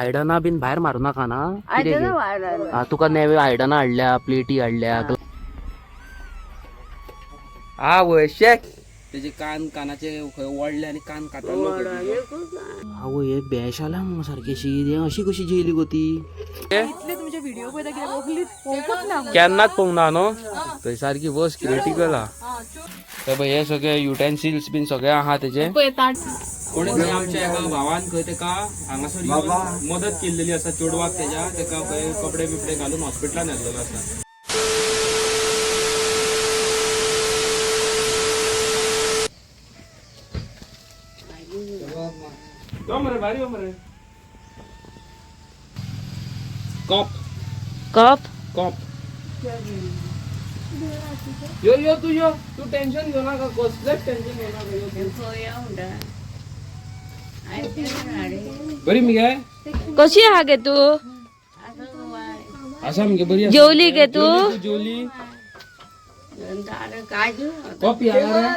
आयडना बीन भायर मारू नाका ना. कितें तुका नवे आयडना हाडल्या, प्लेटी हाडल्या. आवय शेक तेजे कान कानाचे खंय वडले आनी कान कातरलो. आवय हे बेश आल्या मगो सारकेशी. हे अशी कशी जेयली गो ती? केन्नाच पळोवंक ना न्हू. थंय सारकी बस क्रिटिकल आहा. ते पळय हे सगळे युटेन्सिल्स बीन सगळे आहा तेजे. कोणी खंय आमच्या एका भावान खंय तेका हांगासर येवन मदत केल्लेली आसा चेडवाक तेज्या. तेका खंय कपडे बिपडे घालून हॉस्पिटलान व्हेल्लेलो आसा. यो मरे, भारी यो मरे. कॉप. कप. कॉप. यो यो, तू यो, तू टेन्शन घेऊ नका, कसलेच टेन्शन घेऊ नका. यो तू. बरी मगे? कशी आहा गे तू? आसा मगे, बरी आसा. जेवली गे तू? जेवली? कॉपी आला रे.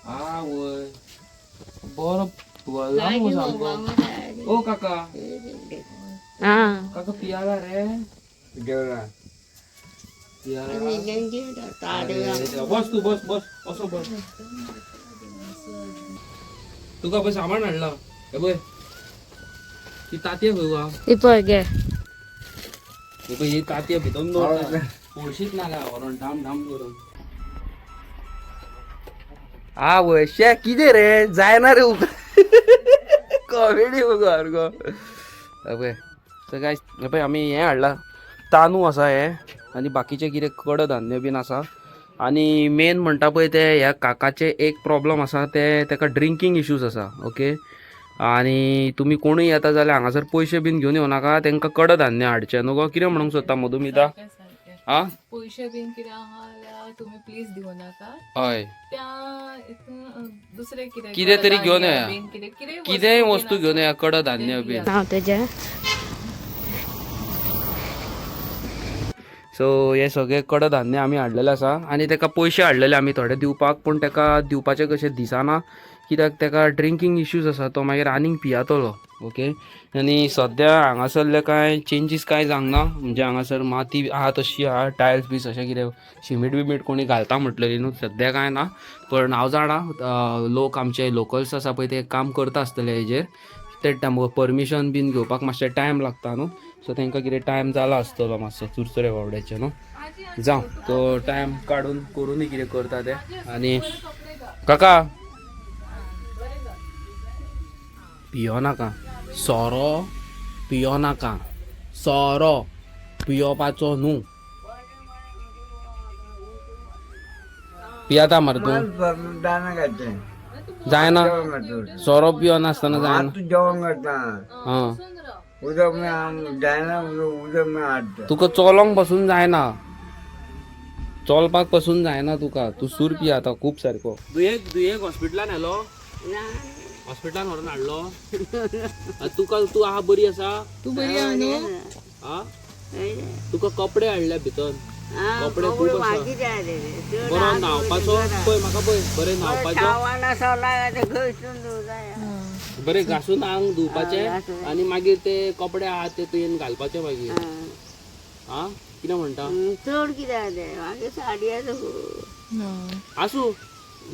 आवय, बरो वळला मगो सामको. ओ काका. हा. काका, पियाला रे पियाला. बस तू, बस बस, असो बस. तुका पळय सामान हाडला. हे पळय, ती तातयां खंय गो? ती पळय गे. हे पळय, ही तातयां भितर दवरता, पोळशीत नाल्या व्हरोन ढाम ढाम करून. आवय शे, कितें रे, जायना रे. कॉमेडी मुगो सारको. पळय, सो गायस, हे पळय, आमी हें हाडलां, तांदूळ आसा हे आनी बाकीचें कितें कडधान्य बीन आसा. आनी मेन म्हणटा पळय ते ह्या काकाचे एक प्रॉब्लम आसा, ते तेका ड्रिंकींग इश्यूज आसा. ओके, आनी तुमी कोणूय येता जाल्यार हांगासर पयशे बीन घेवन येवनाका, तांकां कडधान्य हाडचें न्हू गो. कितें म्हणूंक सोदता मधुमिता? सारकें. आ. पयशे बीन कितें आहा जाल्यार तुमी प्लीज दिवं नाका. हय. त्या हितून दुसरें कितें कितें तरी घेवन कडधान्य येया. बीन कितें कितें. कितेंय वस्तू घेवन येया, कडधान्य बीन. नाव तेजें? सो हे सगळे कडधान्य आमी हाडलेले आसा आनी तेका पयशे हाडलेले आमी थोडे दिवपाक, पूण तेका दिवपाचें कशें दिसना, कित्याक तेका ड्रिंकींग इश्यूज आसा. तो मागीर आनीक पियातलो. ओके, आनी सद्या हांगासरले कांय चेंजीस कांय जावंक ना. म्हणजे हांगासर माती आहा तशी आहा, टायल्स बीस अशें कितें शिमीट बिमीट कोणी घालता म्हटलेली न्हू, सद्या कांय ना. पण हांव जाणा, लोक आमचे लोकल्स आसा पळय ते काम करता आसतले हेजेर. ते परमिशन बीन घेवपाक मातशें टायम लागता न्हू. सो तांकां कितें टायम जाला आसतलो मातसो चुरचुरे बावड्याचे न्हू. जावं, तो टायम काडून करूनय कितें करता ते. आनी काका, पियो नाका सोरो, पियो नाका सोरो, पियोपाचो न्हू. पियाता मरे तूं. जायना, सोरो पियो नासतना जायना. जेवण करता. हां. उदक जायना, उदक हाडटा. तुका चलोंक पसून जायना, चलपाक पसून जायना तुका. तूं सूर पियाता खूब सारको. दुयेक दुयेक हॉस्पिटलान व्हेलो, हॉस्पिटलान व्हरून हाडलो. आनी तुका, तूं आहा, बरी आसा? तूं बरी आहा न्हू? आ, तुका कपडे हाडल्या भितर, कपडे खूब आसा. बरो न्हावपाचो, पळय म्हाका पळय, बरें न्हावपाचो, बरें घासून आंग धुवपाचें आनी मागीर ते कपडे आहा ते तुवें घालपाचे मागीर. आ, कितें म्हणटा? चड कितें तें मागीर साडी आसा. आसूं,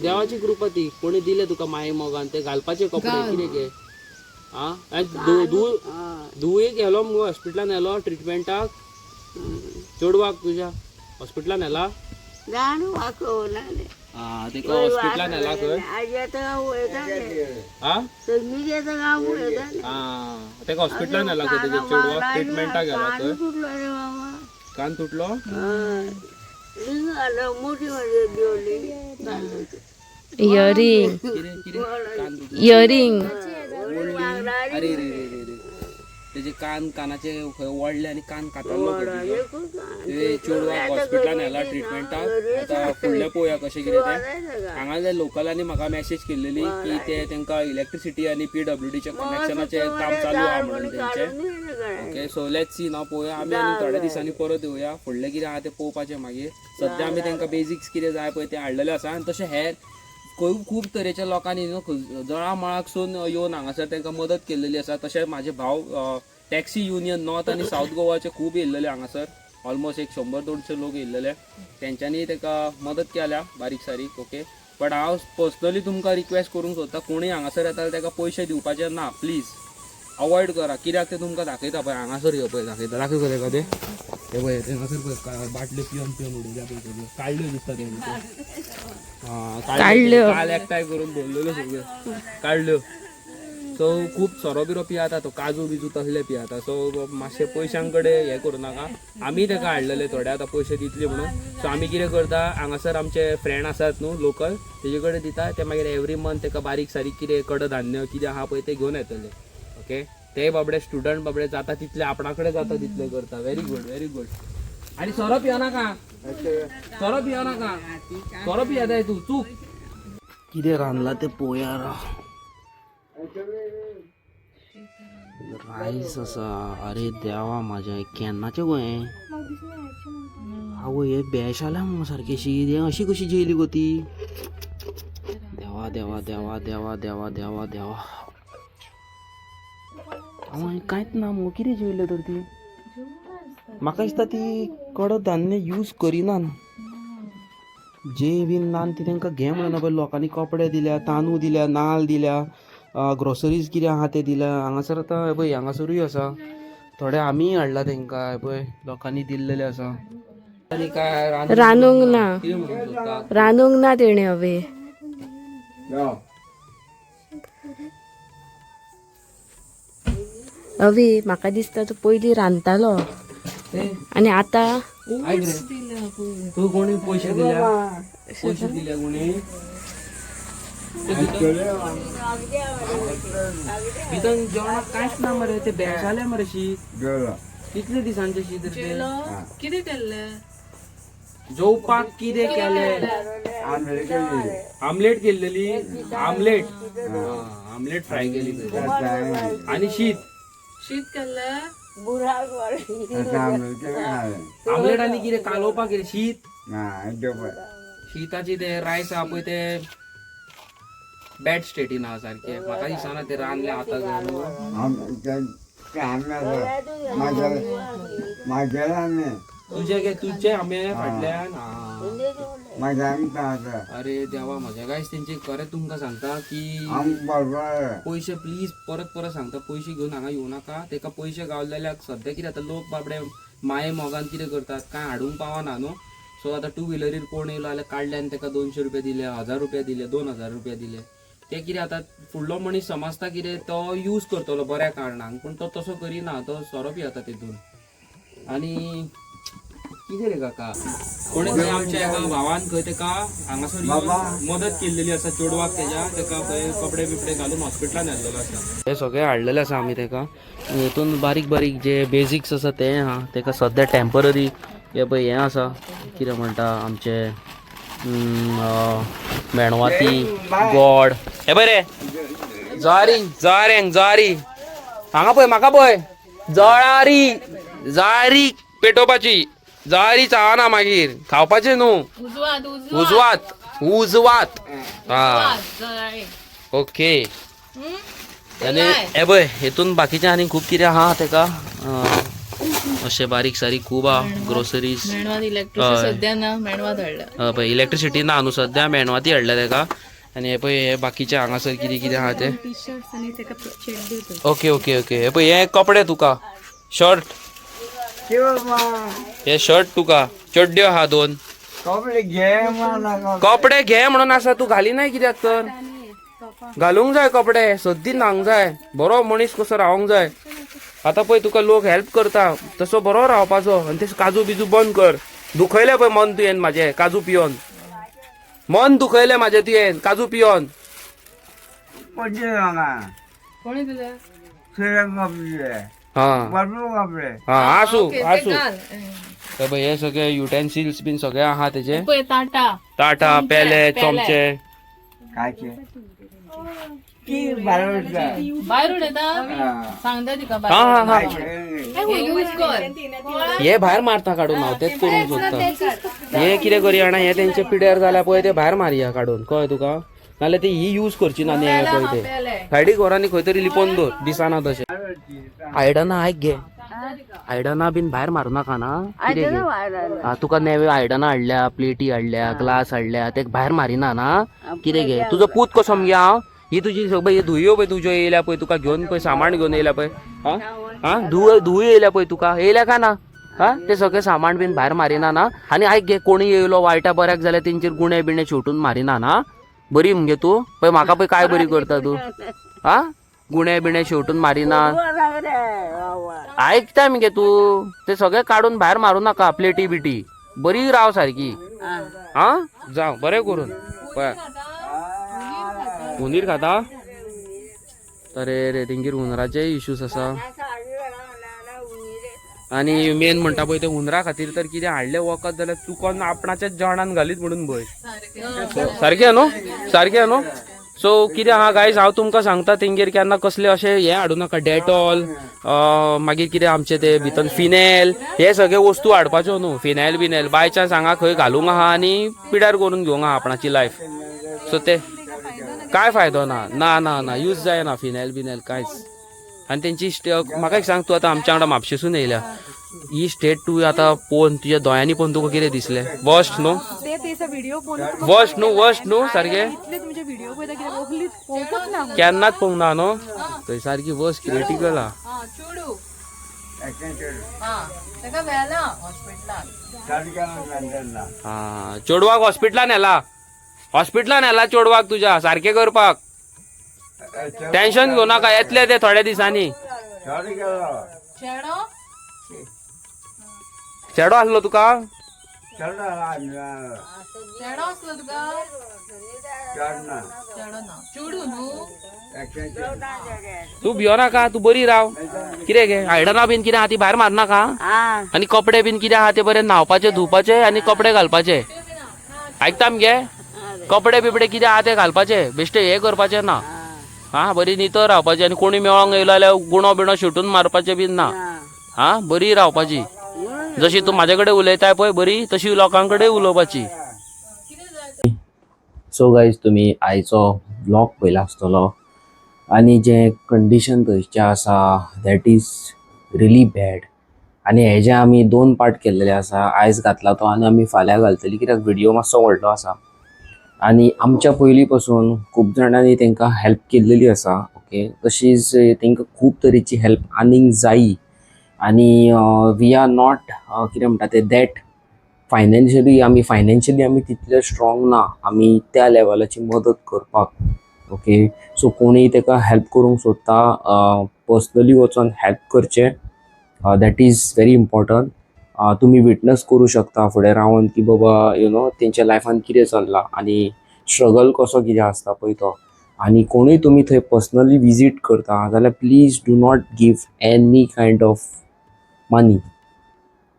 देवाची कृपा ती. कोणी दिले तुका माये मोगान, ते घालपाचे कपडे. कितें गे? आ, आनी धुवेक व्हेलो मुगो हॉस्पिटलान, व्हेलो ट्रिटमेंटाक? चेडवाक तुज्या हॉस्पिटलान व्हेला? जाण वाकवना. आ, तेका हॉस्पिटलान व्हेला खंय? आजी आतां वयता. आ. सगळीं आतां गांव वयता. आ, तेका हॉस्पिटलान व्हेला खंय तेजे चेडवाक ट्रिटमेंटाक व्हेला खंय. तुटलो रे मामा. कान तुटलो? मोठी माझी देवली. इयरिंग. कितें कितें, कान तुटलो? इयरिंग. अरे रे रे रे रे, तेजे कान कानाचे खंय वडले आनी कान कातरलो खंय तिजो. ते चेडवाक हॉस्पिटलान व्हेला ट्रिटमेंटाक. आतां फुडलें पळोवया कशें कितें तें. हांगा लोकलांनी म्हाका मॅसेज केल्लेली की ते तांकां इलेक्ट्रिसिटी आनी पीडब्ल्यूडीच्या कनेक्शनाचें काम चालू आहा म्हणून तेंचें. ओके, सो let's see ना, पळोवया आमी आनी थोड्या दिसांनी परत येवया, फुडलें कितें आहा तें पळोवपाचें मागीर. सद्या आमी तांकां बेजिक्स कितें जाय पळय तें हाडलेलें आसा. आनी तशें हेर खूब खूब तरेच्या लोकांनी न्हू जळा मळाकसून येवन हांगासर तांकां मदत केल्लेली आसा. तशें म्हाजे भाव टॅक्सी युनियन नॉर्थ आनी सावथ गोवाचे खूब येयल्लेले हांगासर, ऑलमोस्ट एक 100-200 लोक येयल्लेले, तेंच्यांनी ताका मदत केल्या बारीक सारीक. ओके, बट हांव पर्सनली तुमकां रिक्वेस्ट करूंक सोदता, कोणूय हांगासर येता ताका पयशे दिवपाचे ना, प्लीज अवॉयड करा. कित्याक ते तुमकां दाखयता पळय हांगासर, यो पळय दाखयता, दाखय खंय तेका ते, हे पळय हांगासर पळय बाटल्यो पिवन पिवन उडयल्या पळय सगळ्यो, काडल्यो दिसता तेणी. हां, काडल्यो. काल एकठांय करून भरलेल्यो सगळ्यो काडल्यो. सो खूब सोरो बिरो पियाता तो, काजू बिजू तसले पियाता. सो मातशे पयशां कडेन हें करूं नाका. आमी ताका हाडलेले थोडे, आतां पयशे दितले म्हणून. सो आमी कितें करता, हांगासर आमचे फ्रेंड आसात न्हू लोकल, तेजे कडेन दिता ते, मागीर एवरी मंथ ताका बारीक सारीक कितें कडधान्य कितें आहा पळय ते घेवन येतले. ओके, ते बाबडे स्टुडंट बाबडे जाता तितले आपणा कडेन जाता तितले करता. Very good, very good. आनी सोरो पियो नाका, सोरो पियो नाका, सोरो पियाताय तूं चूक. कितें रांदलां तें पोया. रायस आसा. अरे देवा म्हाज्या, केन्नाचें गो हें? आवय, हे बेश आल्या मगो सारकें शीत. हें अशी कशी जेयली गो ती? देवा देवा देवा देवा देवा देवा देवा. आवय, कांयच ना मगो, कितें जेयलें तर ती? म्हाका दिसता ती कडधान्य यूज करिनान, जे बीन नान ती तांकां घे म्हणून. पळय लोकांनी कपडे दिल्या, तांदूळ दिल्या, नाल्ल दिल्या, ग्रोसरीज कितें आहा तें दिल्या. हांगासर आतां हे पळय हांगासरूय आसा थोडे, आमीय हाडला तांकां. हे पळय लोकांनी दिल्लेले आसा. आनी काय रांदूंक ना. कितें म्हणूंक सोदता? रांदूंक ना तेणे हवे. अवी, म्हाका दिसता तो पयलीं रांदतालो आनी आतां आयक रे, तूं कोणी पयशे दिल्या? पयशे दिल्या कोणी? भितर जेवणाक कांयच ना मरे, ते बेजाले मरे शीत. कितले दिसांचे शीत रे ते? कितें केल्लें? जेवपाक कितें केलें? आमलेट केल्लेली, आमलेट, आमलेट फ्राय केली आनी शीत. शीत केल्लें. आमलेट आनी कितें कालोवपाक कितें शीत? शिताची ते रायस आहा पळय ते बॅड स्टेटीन आहा सारकें. म्हाका दिसना ते रांदले आतां. तुजे गे, तुजे आमे फाटल्यान. अरे देवा म्हज्या. गायस, तेंचे खरें तुमकां सांगता की पयशे प्लीज, परत परत सांगता, पयशे घेवन हांगा येवं नाका. तेका पयशे गावलेल्याक सद्या कितें जाता, लोक बाबडे माये मोगान कितें करतात, कांय हाडूंक पावना न्हू. सो आतां टू व्हिलरीर कोण येयलो जाल्यार काडले आनी तेका 200 रुपया दिले, 1000 रुपया दिले, 2000 रुपया दिले. ते कितें आतां फुडलो मनीस समजता कितें, तो यूज करतलो बऱ्या कारणान, पूण तो तसो करिना, तो सोरो पियेता तितून. आनी कितें रे काका, कोणी खंय आमच्या एका भावान खंय तेका हांगासर येवन मदत केल्लेली आसा चेडवाक तेज्या, तेका खंय कपडे बिपडे घालून हॉस्पिटलान हाडलेलो आसा. हे सगळे हाडलेले आसा आमी तेका. हितून बारीक बारीक जे बेजिक्स आसा ते आहा तेका सद्या टेम्पररी. हे पळय हें आसा, कितें म्हणटा आमचे मेणवाती, गोड. हे पळय रे जळारी, जळाऱ्यांक जळारी. हांगा पळय, म्हाका पळय, जळारी, जळारी पेटोवपाची. जळारी चावना मागीर खावपाचें न्हू. उजवात, उजवात. उजवात, उजवात, हा. जळारी. ओके, आनी हे पळय हेतून बाकीचें आनी खूब कितें आहा तेका, अशें बारीक सारीक खूब आहा ग्रोसरीज. मेणवात, इलेक्ट्रिसिटी सद्या ना, मेणवात हाडल्या. पळय इलेक्ट्रिसिटी ना न्हू सद्या, मेणवाती हाडल्या तेका. आनी हे पळय हे बाकीचे हांगासर कितें कितें आहा ते. ओके ओके ओके, हे पळय हे कपडे तुका, शर्ट, हे शर्ट तुका, चड्ड्यो आहा दोन. कपडे घे म्हणून आसा, तूं घालिनाय कित्याक तर? घालूंक जाय कपडे, सद्दी न्हांक जाय, बरो मनीस कसो रावंक जाय. आतां पळय तुका लोक हेल्प करता, तसो बरो रावपाचो. आनी ते काजू बिजू बंद कर. दुखयलें पळय मन तुवें म्हाजें काजू पियोन, मन दुखयलें म्हाजें तुवें काजू पियोन. कोणी दिले? हा हा, आसूं आसूं. घाल. हे पळय हे सगळे युटेन्सिल्स बीन सगळे आहा तेजे. पळय ताटा. ताटा, पेले, चमचे. भायर उडयता, सांगता तिका. हा हा हा. यूज कर. हे भायर मारता काडून, हांव तेच करूंक सोदता. हे कितें करी जाणा, हे तेंचे पिड्यार जाल्या पळय ते भायर मारया काडून, कळ्ळें तुका? नाल्यार ते ही यूज करची ना न्ही हें पळय ते सायडीक व्हर आनी खंय तरी लिपोवन दवर दिसना तशें. आयडनां आयक गे, आयडनां बीन भायर मारूं नाका ना. कितें गे? आं, तुका नवे आयडनां हाडल्या, प्लेटी हाडल्या, ग्लास हाडल्या, ते भायर मारिना ना. कितें गे, तुजो पूत कसो मगे हांव? ही तुजी सगळी धुयो पळय तुज्यो येयल्या पळय, तुका घेवन पळय सामान घेवन येयल्या पळय. आं आं, धुव धुवूय येयल्या पळय तुका, येयल्या काय ना? हा, ते सगळे सामान बीन भायर मारिना ना. आनी आयक गे, कोणी येयलो वायटा बऱ्याक जाल्यार तेंचेर गुणे बिणे शेवटून मारिना ना. बरी मगे तूं पळय, म्हाका पळय काय बरी करता तूं. हा, गुणे बिणे शेवटून मारिना. ऐकता मगे तूं, ते सगळे काडून भायर मारू नाका प्लेटी बिटी, बरी राव सारकी. हा, जावं बरें करून पळय. हुंदीर खाता अरे रे, तेंगेर हुंदराचे इश्यूज आसा. आनी मेन म्हणटा पळय ते हुंदरा खातीर तर कितें हाडलें वखद जाल्यार चुकोन आपणाच्याच जेवणान घालीत म्हणून भंय. सारकें न्हू? सारकें न्हू? सो कितें आहा गायज, हांव तुमकां सांगता, तेंगेर केन्ना कसले अशें हें हाडूं नाका, डेटॉल, मागीर कितें आमचें ते भितर फिनेल, हे सगळे वस्तू हाडपाच्यो न्हू. फिनायल बिनेल बाय चान्स हांगा खंय घालूंक आहा आनी पिड्यार करून घेवंक आहा आपणाची लायफ. सो ते काय फायदो ना. ना ना ना, यूज जायना फिनायल बिनायल कांयच. आनी तेंची म्हाका एक सांग, तूं आतां आमच्या वांगडा म्हापशेसून येयल्या, ही स्टेट तूं आतां पळोवन तुज्या दोळ्यांनी पळोवन तुका कितें दिसलें? वर्स्ट न्हू? ते ते व्हिडिओ पळोवन. वर्स्ट न्हू? वर्स्ट न्हू सारकें? इतले तुमचे व्हिडिओ पळयता, कित्याक वखलीच पळोवंकच ना. केन्नाच पळोवंक ना न्हू? थंय सारकी वर्स्ट क्रिटिकल आहा. हा चेडू, हा ताका व्हेला हॉस्पिटलान. हा, चेडवाक हॉस्पिटलान व्हेला, हॉस्पिटलान व्हेला चेडवाक तुज्या सारकें करपाक. टेन्शन घेवं नाका, येतले ते थोड्या दिसांनी. चेडो. चेडो आसलो तुका? चेडो आसलो तुका? चेडो ना, चेडू न्हू. तूं भियो नाका, तूं बरी राव. कितें गे, आयडनां बीन कितें आहा ती भायर मारनाका. आनी कपडे बीन कितें आहा ते बरे न्हावपाचे, धुवपाचे आनी कपडे घालपाचे. आयकता मगे? कपडे बिपडे कितें आहा ते घालपाचे, बेश्टे हे करपाचे ना. हा, बरी नितळ रावपाची आनी कोणी मेळोंक येयलो जाल्यार गुणो बिणो शिटून मारपाचे बीन ना. हा, बरी रावपाची, जशी तूं म्हाजे कडेन उलयताय पळय बरी, तशी लोकां कडेन उलोवपाची. सो गायज, तुमी आयचो व्लॉग पळयला आसतलो आनी जें कंडिशन थंयचें आसा that is really bad. आनी हेजे आमी दोन पार्ट केल्लेले आसा, आयज घातला तो आनी आमी फाल्यां घालतली, कित्याक व्हिडियो मातसो व्हडलो आसा. आनी आमच्या पयलीं पासून खूब जाणांनी तांकां हेल्प केल्लेली आसा. ओके, तशीच तांकां खूब तरेची हेल्प आनीक जायी. आनी we are not कितें म्हणटा ते that financially, आमी फायनान्शियली आमी तितले स्ट्रॉंग ना आमी त्या लेवलाची मदत करपाक. ओके, सो कोणीय ताका हेल्प करूंक सोदता, पर्सनली वचोन हेल्प करचें, that is very important. तुमी विटनस करूं शकता फुडें रावन की बाबा you know तेंच्या लायफान कितें चल्लां आनी स्ट्रगल कसो कितें आसता पळय तो. आनी कोणूय तुमी थंय पर्सनली विजीट करता जाल्यार please do not give any kind of money,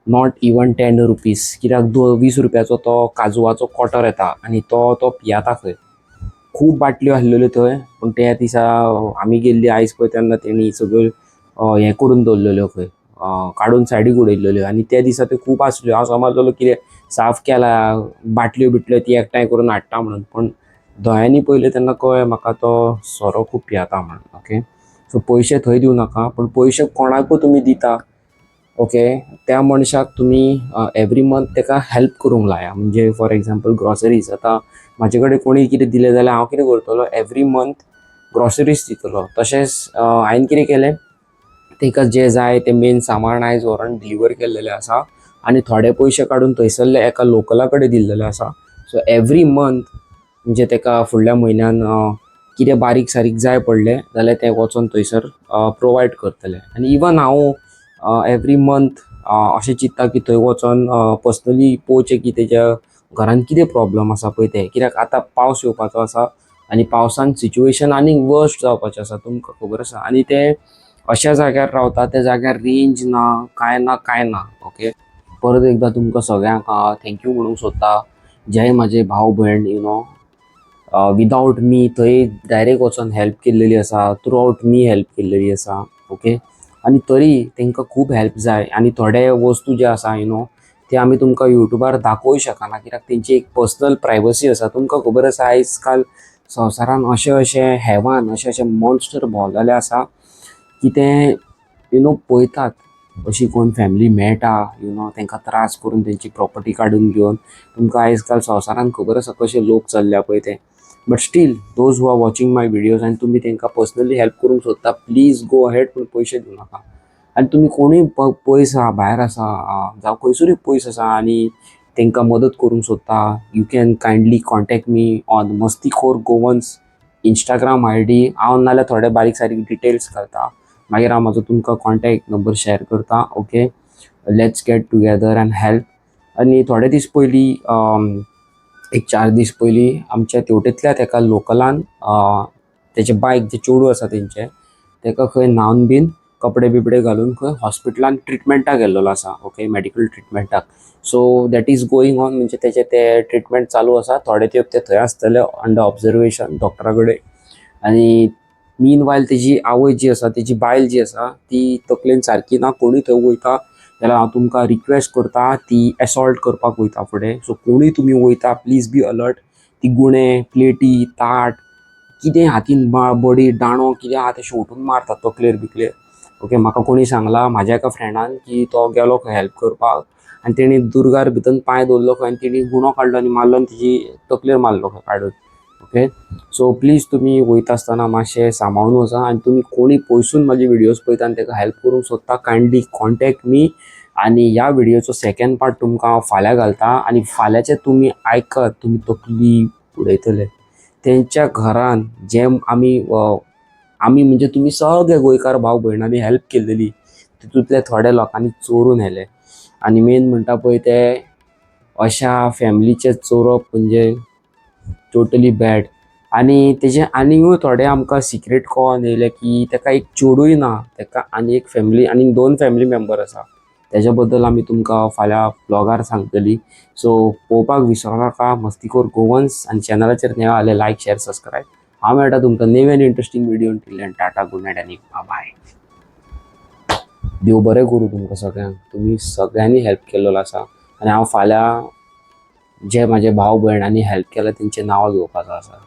not even 10 rupees, कित्याक 20 रुपयाचो तो काजवाचो क्वॉर्टर येता आनी तो तो पियाता खंय. खूब बाटल्यो आसलेल्यो थंय, पूण त्या दिसा आमी गेल्ली आयज पळय तेन्ना तेणी सगळ्यो हें करून दवरलेल्यो खंय, काडून सायडीक उडयल्ल्यो. आनी त्या दिसा त्यो खूब आसल्यो. हांव समजलेलो कितें साफ केला, बाटल्यो बिटल्यो ती एकठांय करून हाडटा म्हणून, पूण दोळ्यांनी पळयलें तेन्ना कळ्ळें म्हाका तो सोरो खूब पियेता म्हणून. ओके, सो पयशे थंय दिवं नाका, पूण पयशे कोणाकूय तुमी दिता, ओके, त्या मनशाक तुमी एवरी मंथ ताका हेल्प करूंक लाया. म्हणजे फॉर एग्जाम्पल ग्रॉसरीज. आतां म्हाजे कडेन कोणी कितें दिलें जाल्यार हांव कितें करतलो, एवरी मंथ ग्रॉसरीज दितलो. तशेंच हांवें कितें केलें, ताका जें जाय तें मेन सामान आयज व्हरोन डिलिव्हर केल्लेलें आसा आनी थोडे पयशे काडून थंयसरले एका लोकला कडेन दिल्लेले आसा. सो एवरी मंथ म्हणजे ताका फुडल्या म्हयन्यान कितें बारीक सारीक जाय पडलें जाल्यार ते वचोन थंयसर प्रोवायड करतले. आनी इवन हांव एवरी मंथ अशें चिंत्ता की थंय वचोन पर्सनली पळोवचें की तेज्या घरान कितें प्रॉब्लम आसा पळय तें, कित्याक आतां पावस येवपाचो आसा आनी पावसान सिच्युएशन आनीक वर्स्ट जावपाचें आसा, तुमकां खबर आसा. आनी ते अशा जाग्यार रावता, त्या जाग्यार रेंज ना, कांय ना, कांय ना. ओके, परत एकदां तुमकां सगळ्यांक thank you म्हणूंक सोदता, जे म्हाजे भाव भयण you know without me थंय डायरेक्ट वचोन हेल्प केल्लेली आसा, थ्रू आउट मी हेल्प केल्लेली आसा. ओके, आनी तरी तांकां खूब हेल्प जाय. आनी थोडे वस्तू जे आसा you know ते आमी तुमकां युट्यूबार दाखोवंक शकना, कित्याक तेंची एक पर्सनल प्रायवसी आसा. तुमकां खबर आसा, आयज काल संवसारान अशे अशे हेवान अशे अशे मॉन्स्टर भोंवलेले आसा की ते you know पळयतात अशी कोण फॅमिली मेळटा, you know तांकां त्रास करून तेंची प्रॉपर्टी काडून घेवन. तुमकां आयज काल संवसारान खबर आसा कशे लोक चल्ल्या पळय ते. But still those who are watching my videos आनी तुमी तांकां पर्सनली हेल्प करूंक सोदता, प्लीज गो अहेड, पूण पयशे दिवं नाका. आनी तुमी कोणूय पयस आहा, भायर आसा, जावं खंयसरूय पयस आसा आनी तांकां मदत करूंक सोदता, you can kindly contact me on Mastikhor Goans Instagram ID. हांव नाल्यार थोडे बारीक सारीक डिटेल्स घालता, मागीर हांव म्हाजो तुमकां कॉन्टॅक्ट नंबर शेअर करता. Okay, let's get together and help. आनी थोडे दीस पयलीं, एक 4 दीस पयलीं, आमच्या तेवटेंतल्याच एका लोकलान तेजें बायक जें चेडूं आसा तेंचें, तेका खंय न्हावन बीन कपडे बिपडे घालून खंय हॉस्पिटलान ट्रिटमेंटाक गेल्लेलो आसा, ओके, मेडिकल ट्रिटमेंटाक. So that is going on, म्हणजे तेजें ते ट्रिटमेंट चालू आसा. थोडे तेंप ते थंय आसतले अंडर ऑब्जर्वेशन डॉक्टरा कडेन. आनी मीन वायल तेजी आवय जी आसा, तेजी बायल जी आसा, ती तकलेन सारकी ना. कोणूय थंय वयता जाल्यार हांव तुमकां रिक्वेस्ट करता, ती एसॉल्ट करपाक वयता फुडें. सो कोणूय तुमी वयता, प्लीज बी अलर्ट. ती गुणे, प्लेटी, ताट, कितें हातीन बडी, दांडो कितें आहा तें शेंवटून मारता तकलेर बिकलेर. ओके, म्हाका कोणी सांगलां, म्हाज्या एका फ्रेंडान, की तो गेलो खंय हेल्प करपाक आनी तेणी दुर्गार भितर पांय दवरलो खंय आनी तेणी गुणो काडलो आनी मारलो आनी तेजी तकलेर मारलो खंय काडून. ओके, सो प्लीज तुमी वयता आसतना मातशें सांबाळून वचा. आनी तुमी कोणी पयसून म्हाजे व्हिडियोज पळयता आनी ताका हेल्प करूंक सोदता, कायंडली कॉन्टेक्ट मी. आनी ह्या व्हिडियोचो सेकंड पार्ट तुमकां हांव फाल्यां घालता आनी फाल्यांचे तुमी आयकत, तुमी तकली उडयतले. तेंच्या घरान जे आमी आमी म्हणजे तुमी सगळे गोंयकार भाव भयणांनी हेल्प केलेली, तितूंतले थोड्या लोकांनी चोरून व्हेले. आनी मेन म्हणटा पळय ते अशा फॅमिलीचें चोरप म्हणजे टोटली बॅड. आनी तेजे आनीकूय थोडे आमकां सिक्रेट कळोन येयले की तेका एक चेडूय ना, तेका आनी एक फॅमिली, आनीक दोन फॅमिली मेंबर आसा. तेज्या बद्दल आमी तुमकां फाल्यां ब्लॉगार सांगतली. सो पळोवपाक विसरो नाका मस्तीखोर गोवन्स. आनी चॅनलाचेर नवे आले, लायक, शेअर, सबस्क्रायब. हांव मेळटा तुमकां नवे आनी interesting video. Till then, tata, good night आनी बाय. देव बरें करूं तुमकां सगळ्यांक. तुमी सगळ्यांनी हेल्प केल्लो आसा आनी हांव फाल्यां जे म्हाजे भाव भयणांनी हेल्प केला तेंचें नांव घेवपाचो आसा.